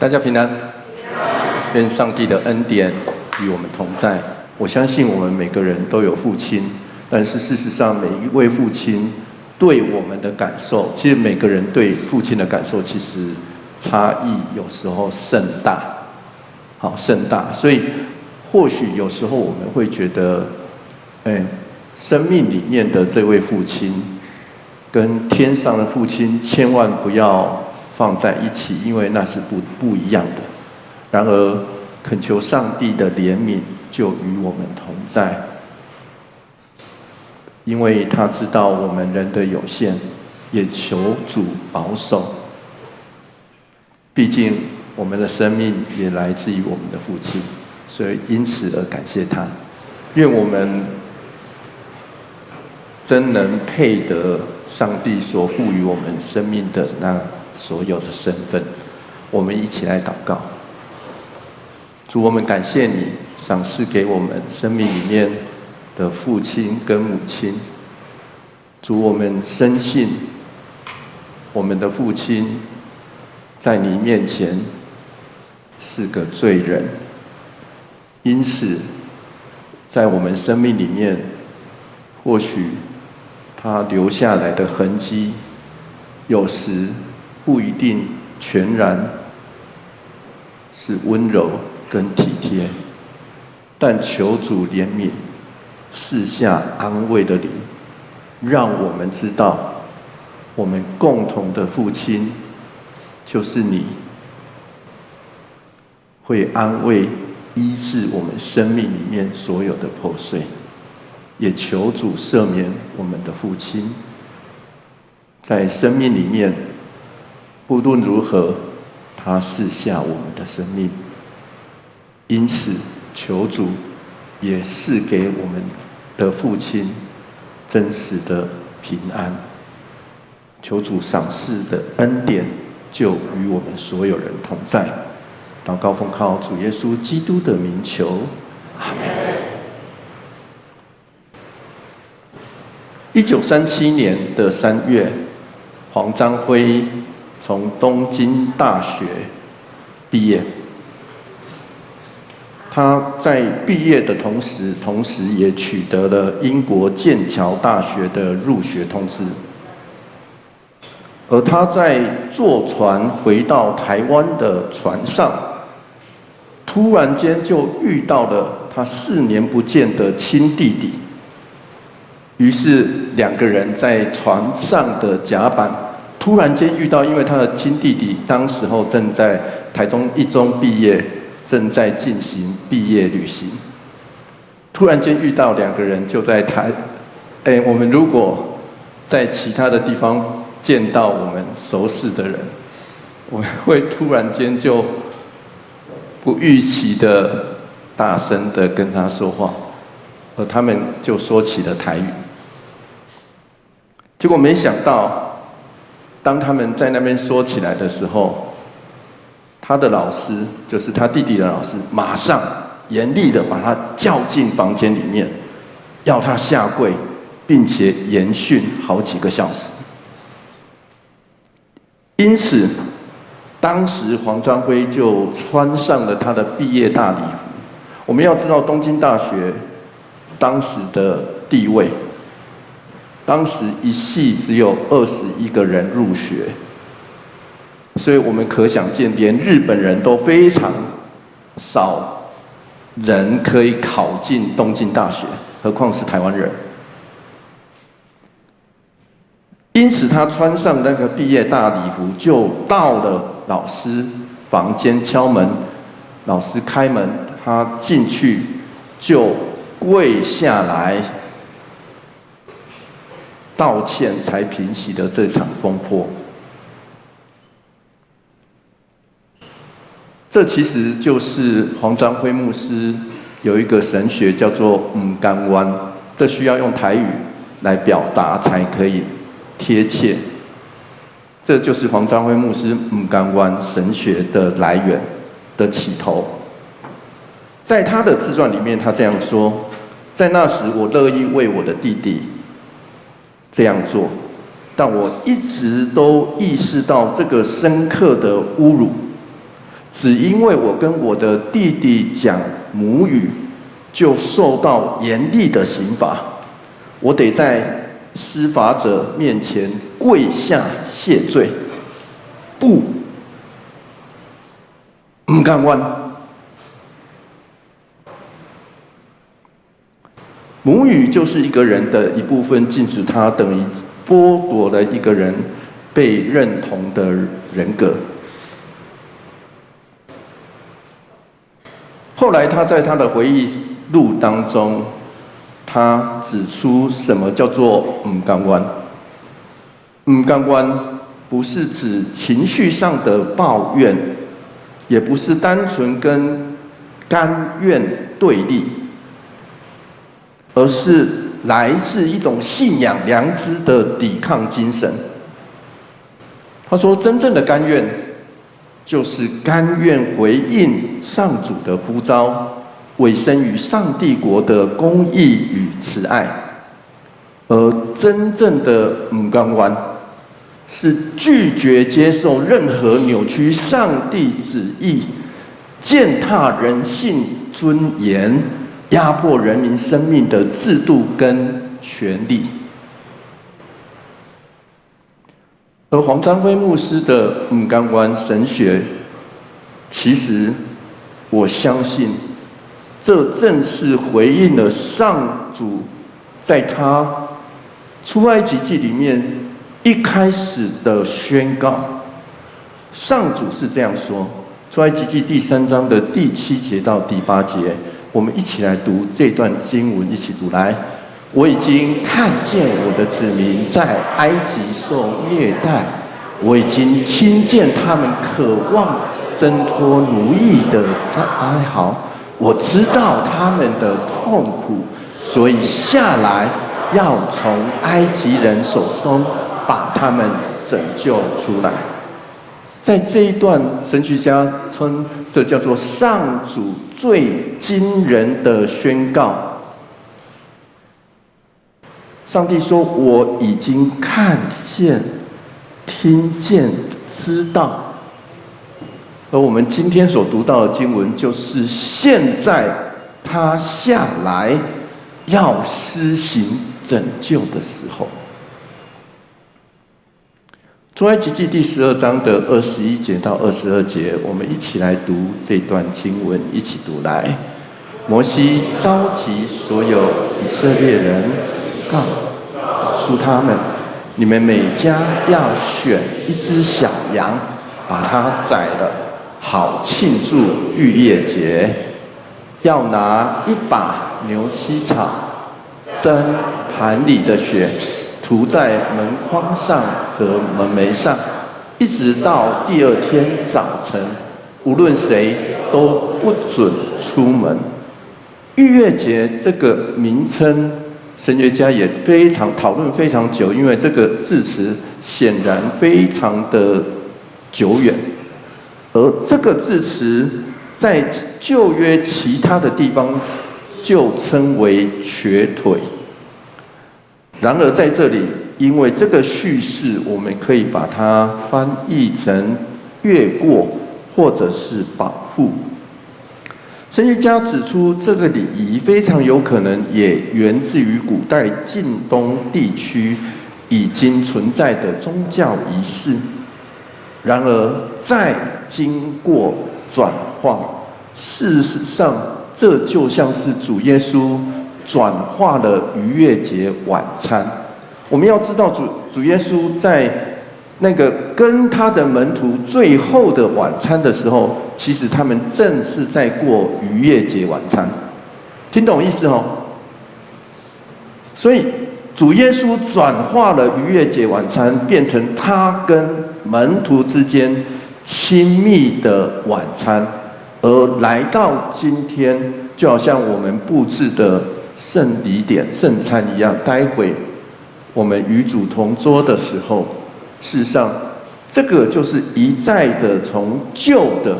大家平安，願上帝的恩典與我們同在。我相信我們每個人都有父親，但是事實上，每一位父親對我們的感受，其實每個人對父親的感受，其實差異有時候甚大，好甚大。所以或許有時候我們會覺得，哎，生命裡面的這位父親跟天上的父親，千萬不要放在一起，因為那是不一樣的。然而，懇求上帝的憐憫就與我們同在，因為他知道我們人的有限，也求主保守。畢竟我們的生命也來自於我們的父親，所以因此而感謝他。願我們真能配得上帝所賦予我們生命的那所有的身份。我們一起來禱告。主，我們感謝你賞賜給我們生命裡面的父親跟母親。主，我們深信我們的父親在你面前是個罪人，因此在我們生命裡面，或許他留下來的痕跡，有時不一定全然是溫柔跟體貼，但求主憐憫，賜下安慰的靈，讓我們知道，我們共同的父親就是你，會安慰、醫治我們生命裡面所有的破碎，也求主赦免我們的父親，在生命裡面，不論如何，他賜下我們的生命。因此，求主也賜給我們的父親真實的平安。求主賞賜的恩典就與我們所有人同在。禱告奉靠主耶穌基督的名求，阿門。1937年的3月，黃章輝從東京大學畢業。他在畢業的同時，同時也取得了英國劍橋大學的入學通知。而他在坐船回到台灣的船上，突然間就遇到了他4年不見的親弟弟。於是兩個人在船上的甲板突然間遇到，因為他的親弟弟當時候正在台中一中畢業，正在進行畢業旅行。突然間遇到兩個人就在台，哎，我們如果在其他的地方見到我們熟識的人，我們會突然間就不預期的大聲的跟他說話，而他們就說起了台語。結果沒想到，當他們在那邊說起來的時候，他的老師就是他弟弟的老師，馬上嚴厲的把他叫進房間裡面，要他下跪，並且嚴訓好幾個小時。因此，當時黃章輝就穿上了他的畢業大禮服。我們要知道東京大學當時的地位，當時一系只有21個人入學，所以我們可想見，連日本人都非常少人可以考進東京大學，何況是台灣人。因此，他穿上那個畢業大禮服，就到了老師房間敲門。老師開門，他進去就跪下來道歉，才平息了這場風波。這其實就是黃章輝牧師有一個神學叫做“毋甘願”，這需要用台語來表達才可以貼切。這就是黃章輝牧師“毋甘願”神學的來源的起頭。在他的自傳裡面，他這樣說：在那時，我樂意為我的弟弟這樣做，但我一直都意識到這個深刻的侮辱。只因為我跟我的弟弟講母語，就受到嚴厲的刑罰。我得在司法者面前跪下謝罪。不，毋甘願。母語就是一個人的一部分，禁止他等於剝奪了一個人被認同的人格。後來他在他的回憶錄當中，他指出什麼叫做毋甘願。毋甘願不是指情緒上的抱怨，也不是單純跟甘願對立，而是來自一種信仰良知的抵抗精神。他說：“真正的甘願，就是甘願回應上主的呼召，委身於上帝國的公義與慈愛。而真正的毋甘願，是拒絕接受任何扭曲上帝旨意、踐踏人性尊嚴、壓迫人民生命的制度跟權力。”而黃章輝牧師的毋甘願神學，其實我相信，這正是回應了上主在他出埃及記裡面一開始的宣告。上主是這樣說，出埃及記第三章的第七節到第八節，我們一起來讀這段經文，一起讀來。我已經看見我的子民在埃及受虐待，我已經聽見他們渴望掙脫奴役的哀嚎，我知道他們的痛苦，所以下來要從埃及人手中把他們拯救出來。在這一段，神學家稱這叫做上主最驚人的宣告。上帝說：“我已經看見、聽見、知道。”而我們今天所讀到的經文，就是現在他下來要施行拯救的時候。出埃及記第12章的21節到22節，我們一起來讀這段經文，一起讀來。摩西召集所有以色列人，告訴他們：你們每家要選一隻小羊，把它宰了，好慶祝逾越節。要拿一把牛膝草，蘸盤裡的血，塗在門框上和門楣上，一直到第二天早晨，無論誰都不准出門。逾越節這個名稱，神學家也非常討論非常久，因為這個字詞顯然非常的久遠，而這個字詞在舊約其他的地方就稱為瘸腿。然而在這裡，因為這個敘事，我們可以把它翻譯成越過或者是保護。神學家指出，這個禮儀非常有可能也源自於古代近東地區已經存在的宗教儀式。然而，在經過轉化，事實上，這就像是主耶穌轉化了逾越節晚餐。我們要知道主耶穌在那個跟他的門徒最後的晚餐的時候，其實他們正是在過逾越節晚餐，聽懂意思哦？所以主耶穌轉化了逾越節晚餐，變成他跟門徒之間親密的晚餐，而來到今天，就好像我們佈置的聖禮點聖餐一樣，待會我們與主同桌的時候，事實上，這個就是一再的從舊的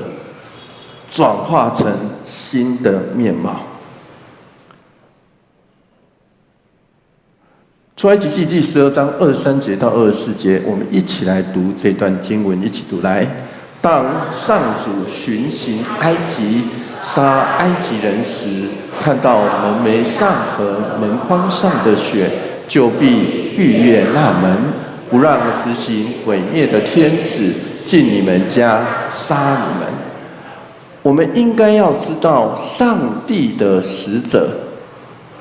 轉化成新的面貌。出埃及記第12章23節到24節，我們一起來讀這段經文，一起讀來。當上主巡行埃及，殺埃及人時，看到門楣上和門框上的血，就必逾越那門，不讓執行毀滅的天使進你們家殺你們。我們應該要知道，上帝的使者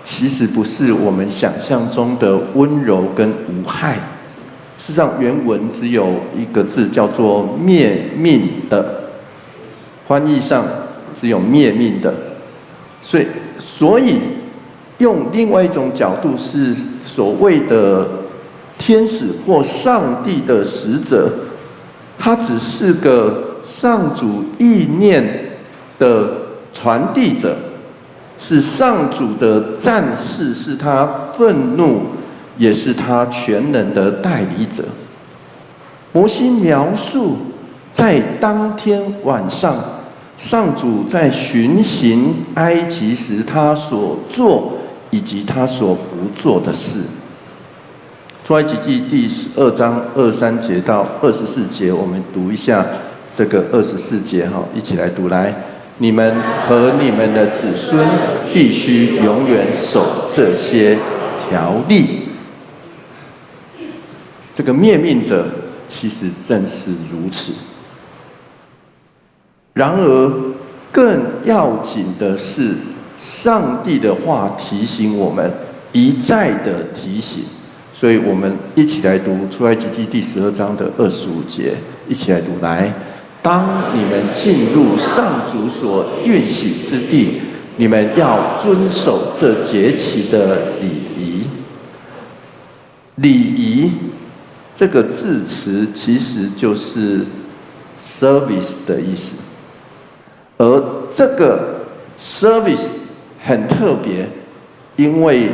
其實不是我們想象中的溫柔跟無害。事實上，原文只有一個字，叫做“滅命的”，翻譯上只有“滅命的”。所以用另外一種角度，是所謂的天使或上帝的使者，他只是個上主意念的傳遞者，是上主的戰士，是他憤怒，也是他權能的代理者。摩西描述在當天晚上，上主在巡行埃及時，他所做以及他所不做的事。出埃及記第12章23節到24節，我們讀一下這個二十四節哈，一起來讀來。你們和你們的子孫必須永遠守這些條例。這個滅命者其實正是如此。然而，更要緊的是，上帝的話提醒我們，一再的提醒。所以我們一起來讀出埃及記第十二章的二十五節，一起來讀來。當你們進入上主所應許之地，你們要遵守這節期的禮儀。禮儀這個字詞其實就是 service 的意思，而這個 service 很特別，因為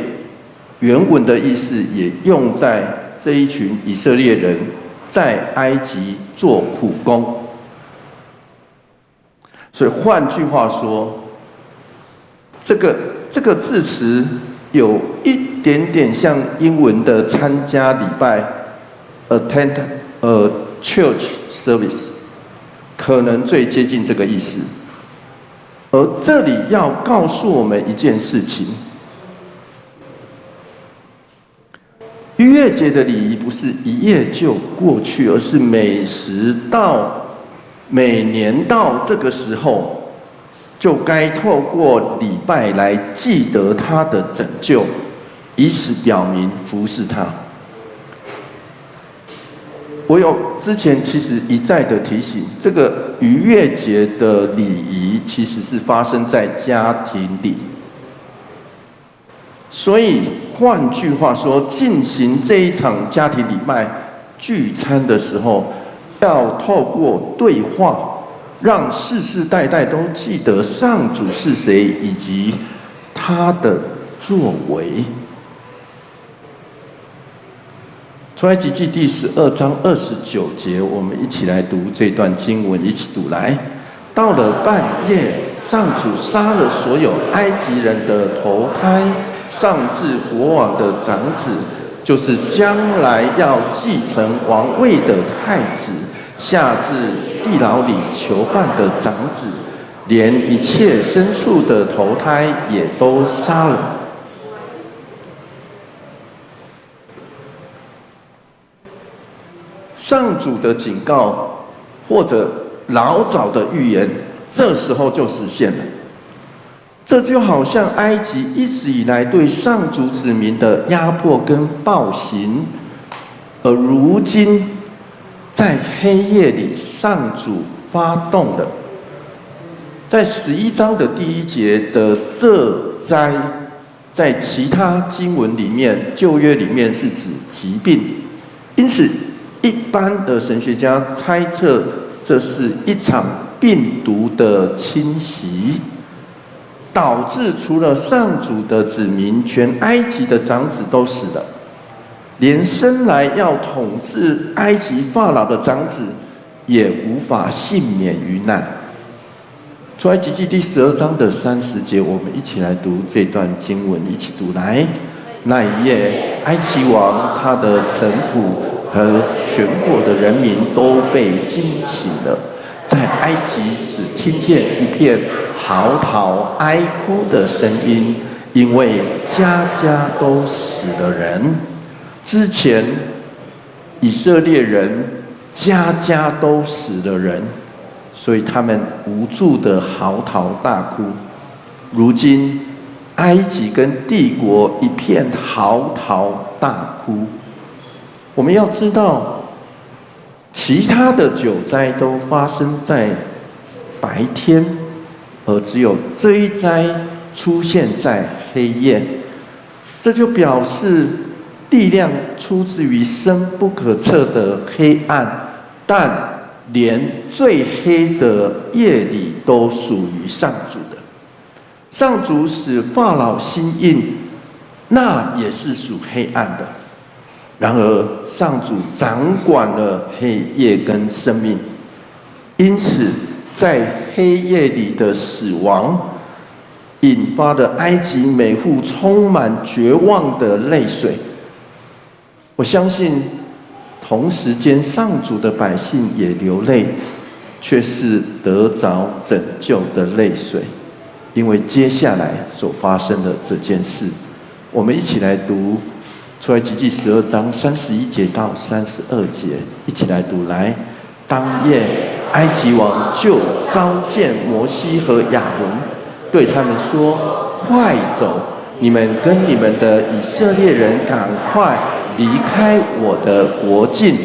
原文的意思也用在這一群以色列人在埃及做苦工，所以換句話說，這個字詞有一點點像英文的參加禮拜，attend a church service，可能最接近這個意思。而這裡要告訴我們一件事情：逾越節的禮儀不是一夜就過去，而是每年到這個時候，就該透過禮拜來記得他的拯救，以此表明服侍他。我有之前其實一再的提醒，這個逾越節的禮儀其實是發生在家庭裡，所以換句話說，進行這一場家庭禮拜聚餐的時候，要透過對話，讓世世代代都記得上主是誰以及他的作為。出埃及記第十二章二十九節，我們一起來讀這段經文，一起讀來。到了半夜，上主殺了所有埃及人的頭胎，上至國王的長子，就是將來要繼承王位的太子，下至地牢裡囚犯的長子，連一切牲畜的頭胎也都殺了。上主的警告或者老早的預言，這時候就實現了。這就好像埃及一直以來對上主子民的壓迫跟暴行，而如今在黑夜裡，上主發動了。在11章的第一節的這災，在其他經文裡面，舊約裡面是指疾病，因此，一般的神學家猜測，這是一場病毒的侵襲，導致除了上主的子民，全埃及的長子都死了，連生來要統治埃及法老的長子也無法幸免於難。出埃及記第十二章的30節，我們一起來讀這段經文，一起讀來。那一夜，埃及王他的臣僕和全國的人民都被驚醒了，在埃及只聽見一片嚎啕哀哭的聲音，因為家家都死了人。之前以色列人家家都死了人，所以他們無助的嚎啕大哭。如今埃及跟帝國一片嚎啕大哭。我們要知道，其他的九災都發生在白天，而只有這一災出現在黑夜。這就表示力量出自於深不可測的黑暗，但連最黑的夜裡都屬於上主的。上主使法老心硬，那也是屬黑暗的。然而，上主掌管了黑夜跟生命，因此在黑夜裡的死亡，引發了埃及每戶充滿絕望的淚水。我相信，同時間上主的百姓也流淚，卻是得着拯救的淚水，因為接下來所發生的這件事，我們一起來讀出埃及記12章31節到32節，一起來讀來。當夜，埃及王就召見摩西和亞倫，對他們說：“快走，你們跟你們的以色列人趕快離開我的國境，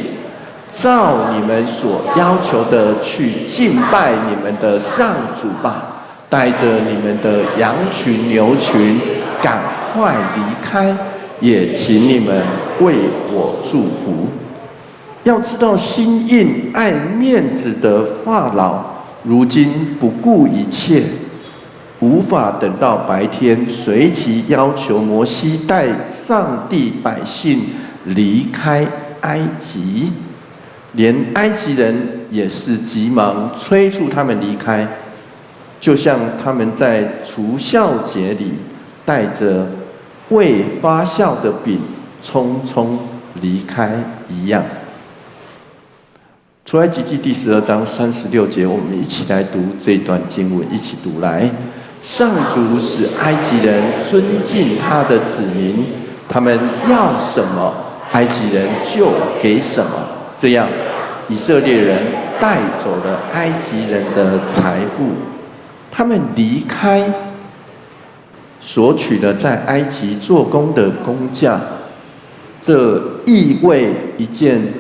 照你們所要求的去敬拜你們的上主吧。帶着你們的羊群牛群，趕快離開。也請你們為我祝福。”要知道，心硬愛面子的法老，如今不顧一切，無法等到白天，隨即要求摩西帶上帝百姓離開埃及。連埃及人也是急忙催促他們離開，就像他們在除酵節裡帶着未發酵的餅匆匆離開一樣。出埃及記第12章36節，我們一起來讀這段經文，一起讀來。上主使埃及人尊敬他的子民，他們要什麼，埃及人就給什麼。這樣，以色列人帶走了埃及人的財富，他們離開索取了在埃及做工的工價，這意味一件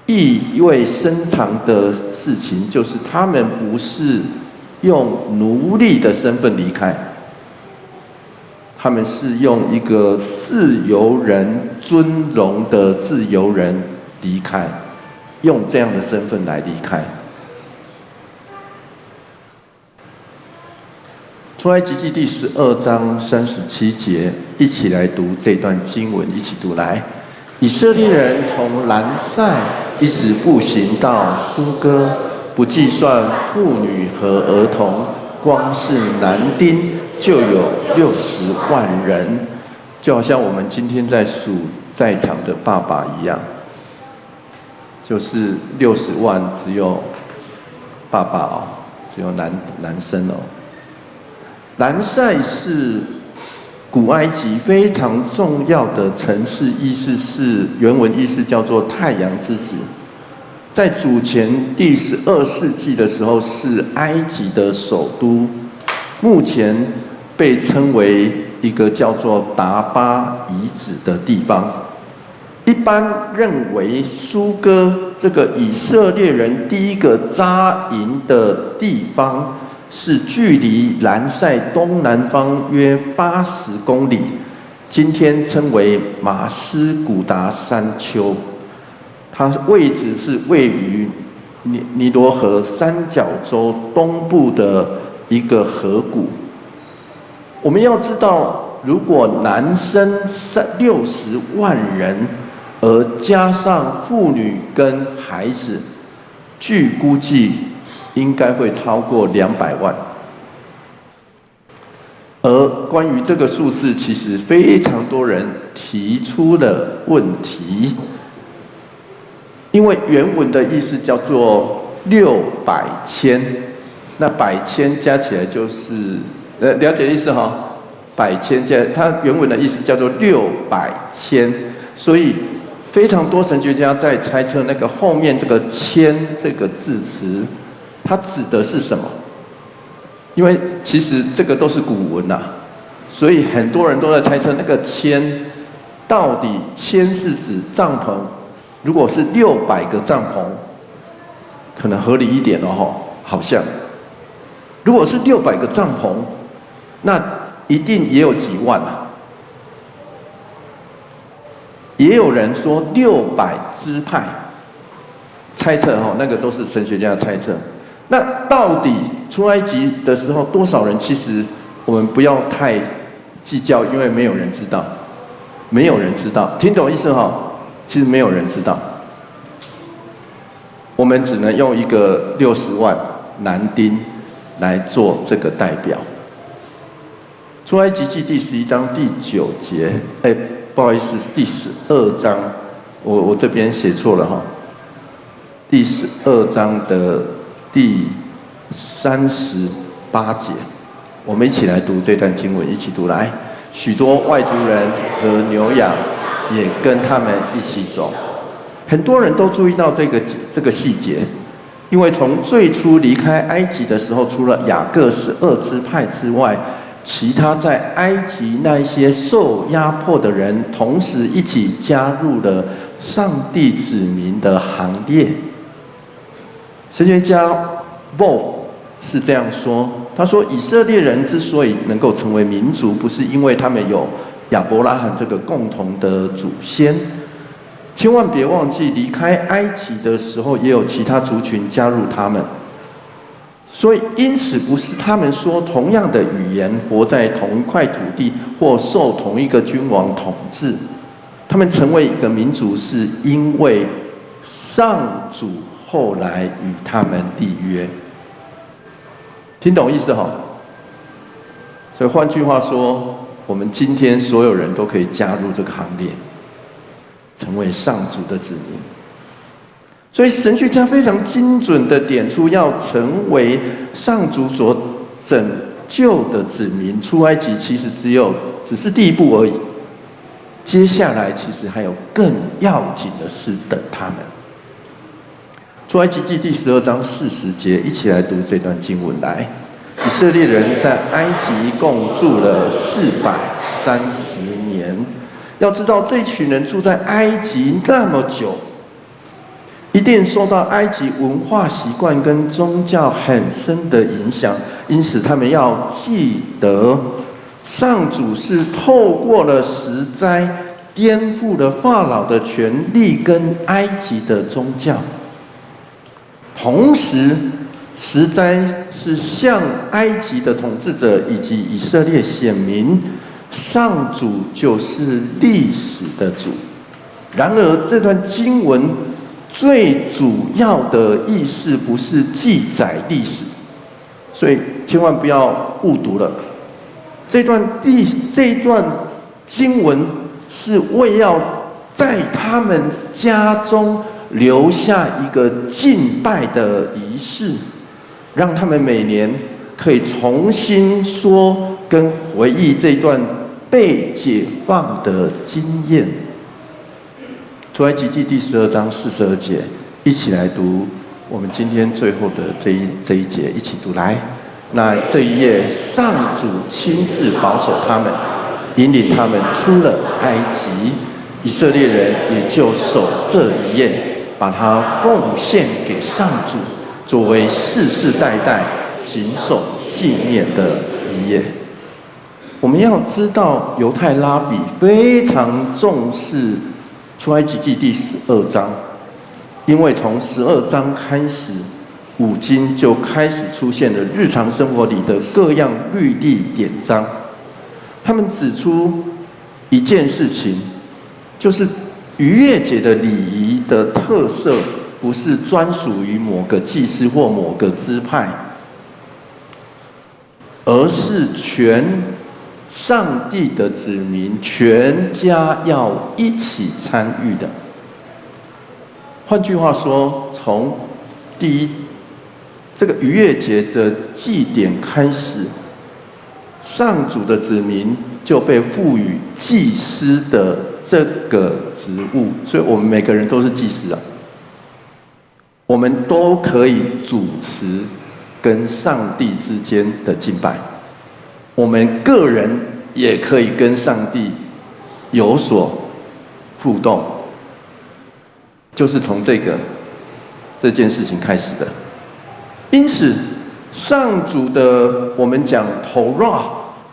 意味深長的事情，就是他們不是用奴隸的身份離開，他們是用一個自由人尊榮的自由人離開，用這樣的身份來離開。出埃及記第12章37節，一起來讀這段經文，一起讀來。以色列人從蘭塞一直步行到疏割，不計算婦女和兒童，光是男丁就有60萬人，就好像我們今天在數在場的爸爸一樣，就是六十萬只有爸爸哦，只有男生哦。蘭塞是古埃及非常重要的城市，意思是原文意思叫做太陽之子。在主前第12世紀的時候，是埃及的首都，目前被稱為一個叫做達巴遺址的地方。一般認為，疏割這個以色列人第一個紮營的地方，是距離蘭塞東南方約80公里，今天稱為馬斯古達山丘。它位置是位於尼羅河三角洲東部的一個河谷。我們要知道，如果男生60萬人，而加上婦女跟孩子，據估計應該會超過200萬。而關於這個數字，其實非常多人提出了問題，因為原文的意思叫做六百千，那百千加起来就是，了解意思哈？百千加，它原文的意思叫做六百千，所以非常多神学家在猜测那个后面这个“千”这个字词，它指的是什么？因为其实这个都是古文呐，所以很多人都在猜测那个“千”到底“千”是指帐篷，如果是600个帐篷，可能合理一点哦，吼，好像。如果是六百个帐篷，那一定也有几万啊。也有人说六百支派，猜测哈，那个都是神学家的猜测。那到底出埃及的时候多少人？其实我们不要太计较，因为没有人知道，没有人知道，听懂意思哈？其实没有人知道。我们只能用一个60万男丁来做这个代表。出埃及记第11章第九节，哎，不好意思，是第十二章，我这边写错了哈。第十二章的第38节，我们一起来读这段经文，一起读来。许多外族人和牛羊也跟他們一起走。很多人都注意到這個細節，因為從最初離開埃及的時候，除了雅各十二支派之外，其他在埃及那些受壓迫的人，同時一起加入了上帝子民的行列。神學家 Bo 是這樣說，他說：以色列人之所以能夠成為民族，不是因為他們有亞伯拉罕這個共同的祖先。千萬別忘記，離開埃及的時候，也有其他族群加入他們。所以，因此不是他們說同樣的語言，活在同一塊土地，或受同一個君王統治。他們成為一個民族，是因為上主後來與他們立約。聽懂意思哈？所以換句話說，我們今天所有人都可以加入這個行列，成為上主的子民。所以神學家非常精準的點出，要成為上主所拯救的子民，出埃及其實只是第一步而已。接下來其實還有更要緊的事等他們。出埃及記第十二章40節，一起來讀這段經文來。以色列人在埃及共住了430年。要知道，這群人住在埃及那麼久，一定受到埃及文化習慣跟宗教很深的影響，因此他們要記得，上主是透過了十災顛覆了法老的權力跟埃及的宗教，同時十災是向埃及的統治者以及以色列顯明，上主就是歷史的主。然而，這段經文最主要的意思不是記載歷史，所以千萬不要誤讀了。這段經文是為要在他們家中留下一個敬拜的儀式，讓他們每年可以重新說跟回憶這段被解放的經驗。出埃及記第十二章42節，一起來讀我們今天最後的這一節，一起讀來。那這一夜，上主親自保守他們，引領他們出了埃及，以色列人也就守這一夜，把它奉獻給上主，作為世世代代謹守紀念的一夜。我們要知道，猶太拉比非常重視出埃及記第十二章，因為從十二章開始，五經就開始出現了日常生活裡的各樣律例典章。他們指出一件事情，就是逾越節的禮儀的特色，不是專屬於某個祭司或某個支派，而是全上帝的子民全家要一起參與的。換句話說，從第一這個逾越節的祭典開始，上主的子民就被賦予祭司的這個職務，所以我們每個人都是祭司啊，我們都可以主持跟上帝之間的敬拜，我們個人也可以跟上帝有所互動，就是從這件事情開始的。因此，上主的我們講 Torah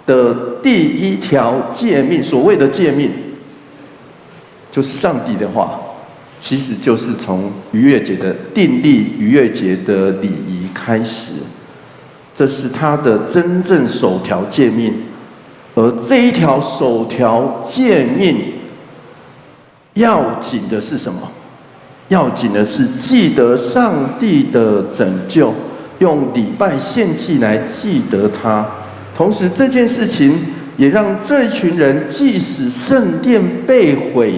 的第一條誡命，所謂的誡命，就是上帝的話，其實就是從逾越節的訂立逾越節的禮儀開始，這是他的真正首條誡命。而這一條首條誡命，要緊的是什麼？要緊的是記得上帝的拯救，用禮拜獻祭來記得他。同時，這件事情也讓這群人，即使聖殿被毀、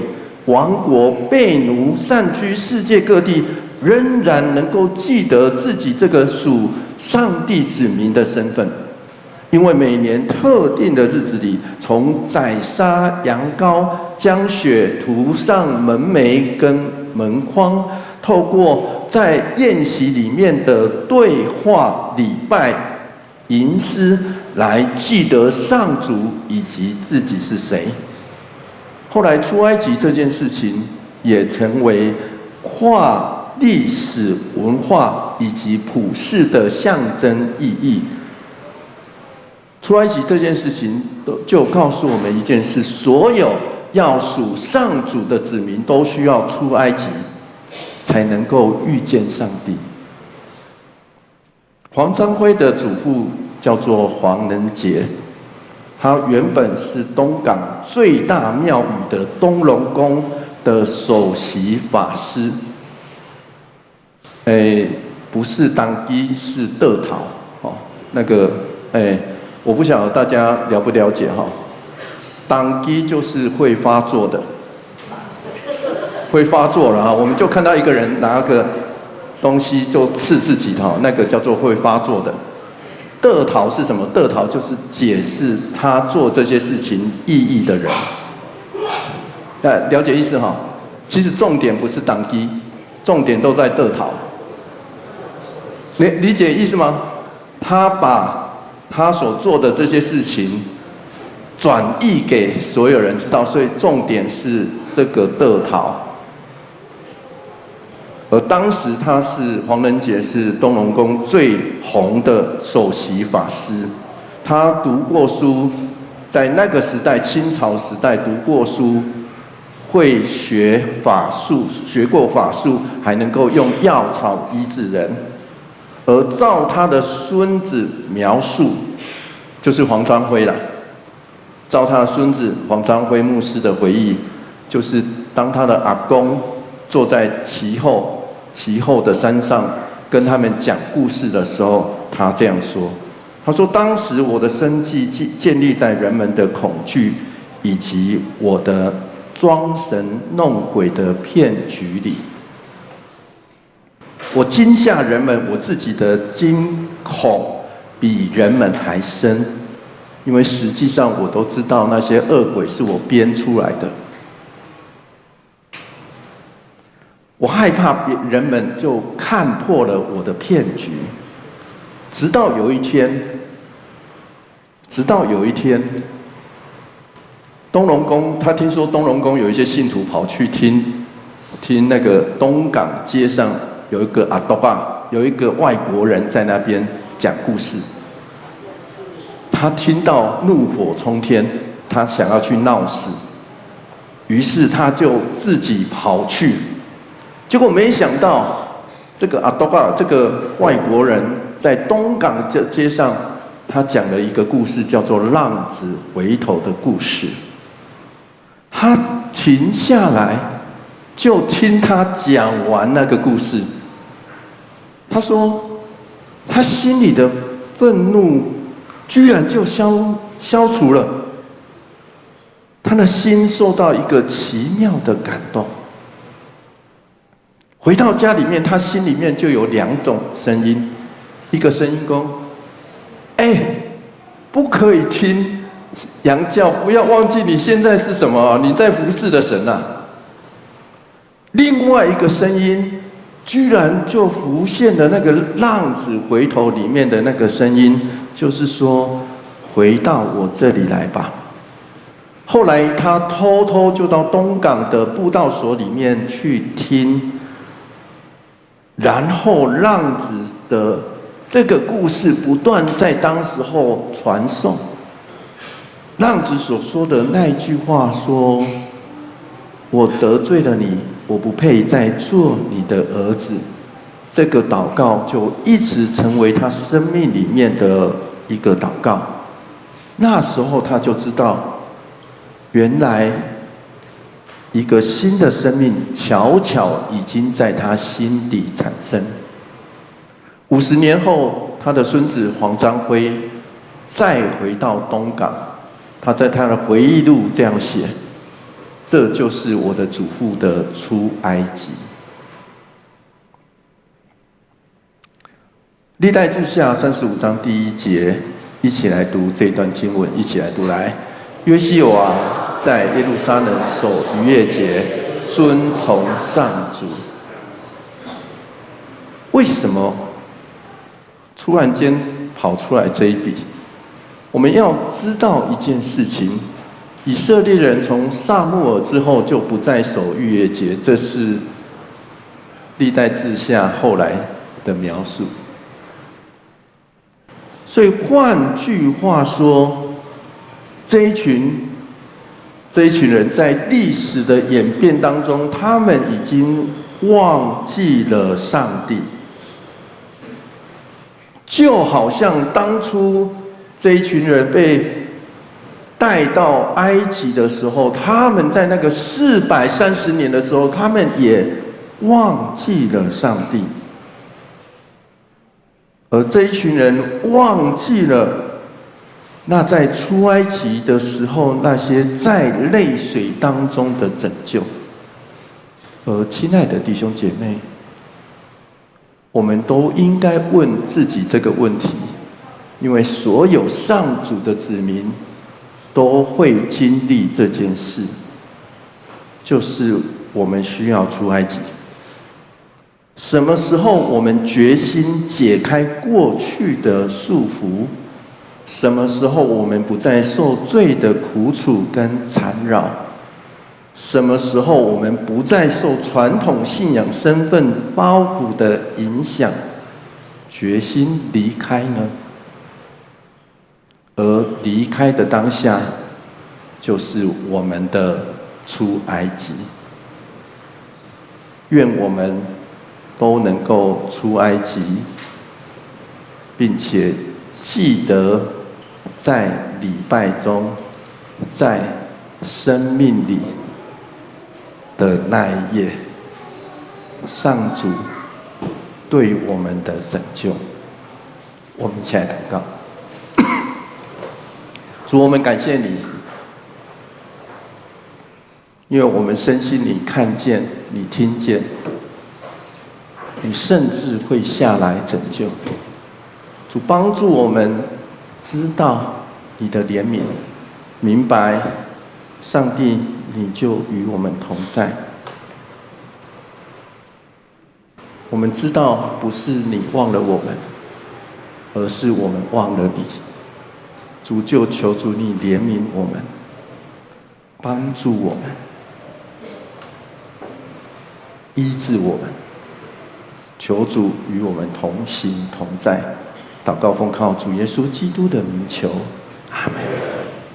亡國被奴、散居世界各地，仍然能夠記得自己這個屬上帝子民的身份。因為每年特定的日子裡，從宰殺羊羔，將血塗上門楣跟門框，透過在宴席裡面的對話、禮拜、吟詩，來記得上主以及自己是誰。後來出埃及這件事情，也成為跨歷史文化以及普世的象徵意義。出埃及這件事情，都就告訴我們一件事：所有要屬上主的子民，都需要出埃及，才能夠遇見上帝。黃章輝的祖父叫做黃能傑，他原本是東港最大廟宇的東龍宮的首席法師。哎，不是當機，是得桃哦。那個哎，我不曉得大家了不了解哈。當機就是會發作的，會發作了啊！我們就看到一個人拿個東西就刺自己哈，那個叫做會發作的。得桃是什麼？得桃就是解釋他做這些事情意義的人。哎，了解意思哈？其實重點不是當機，重點都在得桃。理理解意思嗎？他把他所做的這些事情轉譯給所有人知道，所以重點是這個得桃。而當時他是黃仁傑，是東龍宮最紅的首席法師。他讀過書，在那個時代，清朝時代讀過書，會學法術，學過法術，還能夠用藥草醫治人。而照他的孫子描述，就是黃章輝了。照他的孫子黃章輝牧師的回憶，就是當他的阿公坐在其後的山上跟他們講故事的時候，他這樣說：“他說當時我的生計建立在人們的恐懼以及我的裝神弄鬼的騙局裡。我驚嚇人們，我自己的驚恐比人們還深，因為實際上我都知道那些惡鬼是我編出來的。我害怕別人們就看破了我的騙局，直到有一天，直到有一天，東龍宮他聽說東龍宮有一些信徒跑去聽，聽那個東港街上有一個阿多啊，有一個外國人在那邊講故事。他聽到怒火沖天，他想要去鬧事，於是他就自己跑去。結果沒想到，這個阿多啊，這個外國人在東港這街上，他講了一個故事，叫做“浪子回頭”的故事。他停下來，就聽他講完那個故事。他說，他心裡的憤怒居然就消除了，他的心受到一個奇妙的感動。回到家裡面，他心裡面就有兩種聲音，一个声音講：“哎，不可以聽羊叫，不要忘記你現在是什麼？你在服侍的神啊！”另外一個聲音，居然就浮現了那個浪子回頭裡面的那個聲音，就是說：“回到我這裡來吧。”後來他偷偷就到東港的布道所裡面去聽，然後浪子的這個故事不斷在當時候傳頌。浪子所說的那句話說：“我得罪了你，我不配再做你的兒子。”這個禱告就一直成為他生命裡面的一個禱告。那時候他就知道，原來一個新的生命悄悄已經在他心底產生。50年後，他的孫子黃章輝再回到東港，他在他的回憶錄這樣寫：“這就是我的祖父的出埃及。”歷代志下35章第一節，一起來讀這段經文，一起來讀來。約西亞在耶路撒冷守逾越節，尊崇上主。為什麼突然間跑出來這一筆？我們要知道一件事情：以色列人從撒母耳之後就不再守逾越節，這是歷代志下後來的描述。所以換句話說，這一群人在歷史的演變當中，他們已經忘記了上帝，就好像當初這一群人被帶到埃及的時候，他們在那個430年的時候，他們也忘記了上帝。而這一群人忘記了那在出埃及的時候，那些在淚水當中的拯救。而親愛的弟兄姐妹，我們都應該問自己這個問題，因為所有上主的子民都會經歷這件事，就是我們需要出埃及。什麼時候我們決心解開過去的束縛？什麼時候我們不再受罪的苦楚跟纏繞？什麼時候我們不再受傳統信仰身份包袱的影響，決心離開呢？而離開的當下，就是我們的出埃及。願我們都能夠出埃及，並且記得在禮拜中，在生命裡的那一頁，上主對我們的拯救。我們一起來禱告。主，我們感謝你，因為我們深信你看見，你聽見，你甚至會下來拯救。主，幫助我們知道你的憐憫，明白上帝你就與我們同在。我們知道不是你忘了我們，而是我們忘了你。主，就求主你憐憫我們，幫助我們，醫治我們。求主與我們同行同在，禱告奉靠主耶穌基督的名求，阿門。